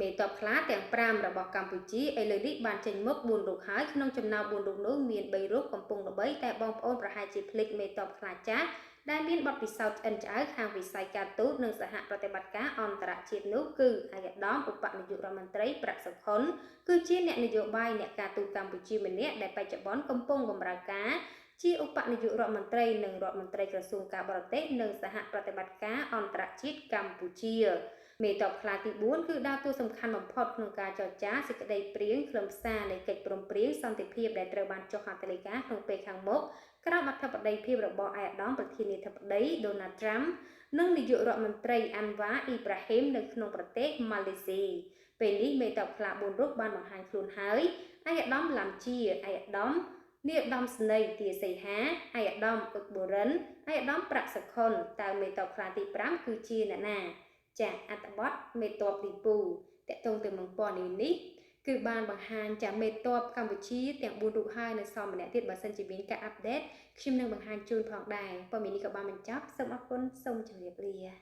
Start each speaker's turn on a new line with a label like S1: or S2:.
S1: មេតបខ្លាទាំង5របស់កម្ពុជាឥឡូវនេះបានចេញមុខ4រូបហើយក្នុងចំណោម4រូបនោះមាន3រូបកំពុងល្បីតែបងប្អូនប្រហែលជាភ្លេចមេតបខ្លាចាស់ដែលមានបទពិសោធន៍ឆ្អិនឆ្អៅខាងវិស័យការទូតនិងសហប្រតិបត្តិការអន្តរជាតិនោះគឺឯកឧត្តមឧបនាយករដ្ឋមន្ត្រីប្រាក់សុខុនគឺជាអ្នកនយោបាយអ្នកការទូតកម្ពុជាម្នាក់ដែលបច្ចុប្បន្នកំពុងបម្រើការជាឧបនាយករដ្ឋមន្ត្រីនិងរដ្ឋមន្ត្រីក្រសួងការបរទេសនិងសហប្រតិបត្តិការអន្តរជាតិកម្ពុជាមេតបខ្លាទី4គឺដើរតួសំខាន់បំផុតក្នុងការចរចាសេចក្តីព្រាងខ្លឹមសារនៃកិច្ចព្រមព្រៀងសន្តិភាពដែលត្រូវបានចុះហត្ថលេខាក្នុងពេលខាងមុខក្រោមអធិបតីភាពរបស់ឯកឧត្តមប្រធានាធិបតីដូណាល់ត្រាំនិងនាយករដ្ឋមន្ត្រីអាន់វ៉ាអ៊ីប្រាហ៊ីមនៅក្នុងប្រទេសម៉ាឡេស៊ីពេលនេះមេតបខ្លា4រូបបានបង្ហាញខ្លួនហើយឯកឧត្តមឡាំជាឯកឧត្តមនាយឧត្តមស្នេហ៍ទាសីហាឯកឧត្តមអ៊ុកបូរិនឯកឧត្តមប្រាក់សុខុនតើមេតបខ្លាទី5គឺជាអ្នកណាចាអត្ថបទមេតបលីពូតកតងទៅនឹងពណ៌នេះនេះគឺបានបង្ហាញចាមេតបកម្ពុជាទាំង4រូបហើយនៅសមម្នាក់ទៀតបើសិនជាមានការអាប់ដេតខ្ញុំនឹងបង្ហាញជូនផងដែរព័ត៌មាននេះក៏បានបញ្ចប់សូមអរគុណសូមជម្រាបលា។